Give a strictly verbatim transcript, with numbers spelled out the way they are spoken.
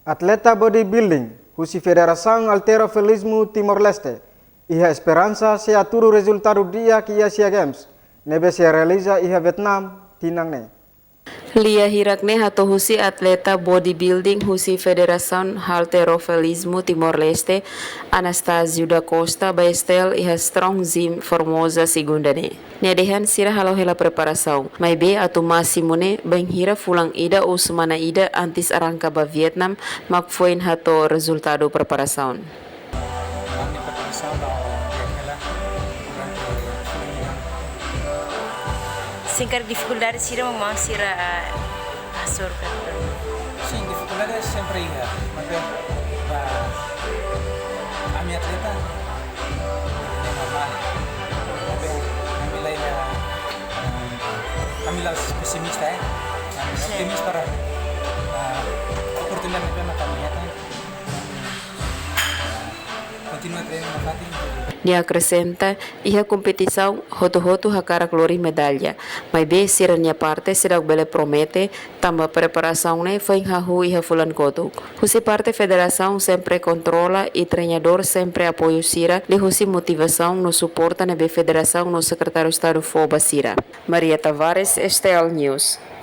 Atleta bodybuilding husi Federasaun Halterofilismu Timor-Leste iha esperansa sei hatudu rezultadu di'ak iha Asia Games ne'ebé sei realiza iha Vietnam tinan ne'e. Lia hirak ne'e hato'o husi atleta bodybuilding husi Federasaun Halterofilismu Timor-Leste, Anastasio da Costa, ba STL iha Strong Gym Formosa, Segunda ne'e. Nia dehan sira halo hela preparasaun, maibé atu másimu ne'e bainhira fulan ida ou semana ida antes arranka ba Vietnam, mak foin hato'o rezultadu preparasaun. Ami preparasaun ba hela durante fulan ida. Sin karik difikuldade sira, maun sira, ah, hasoru ka? Sin, difikuldade sempre iha, maibé ba ami atleta ne'e normál. Maibé ami la iha, ah, ami la'ós pesimista, eh. Ami, sin, optimis para, ah, oportunidade ne'ebé mak ami hetan. Kontinua treinu nafatin. Nia akresenta, iha kompetisaun hotu-hotu hakarak lori medalla, maibé sira-nia parte seidauk bele promete, tanba preparasaun ne'e foin hahú iha fulan kotuk. Husi parte federasaun sempre kontrola i treinadór sempre apoiu sira, liuhusi motivasaun no suporta ne'ebé federasaun no Sekretáriu Estadu fó ba sira. Maria Tavares, STL News.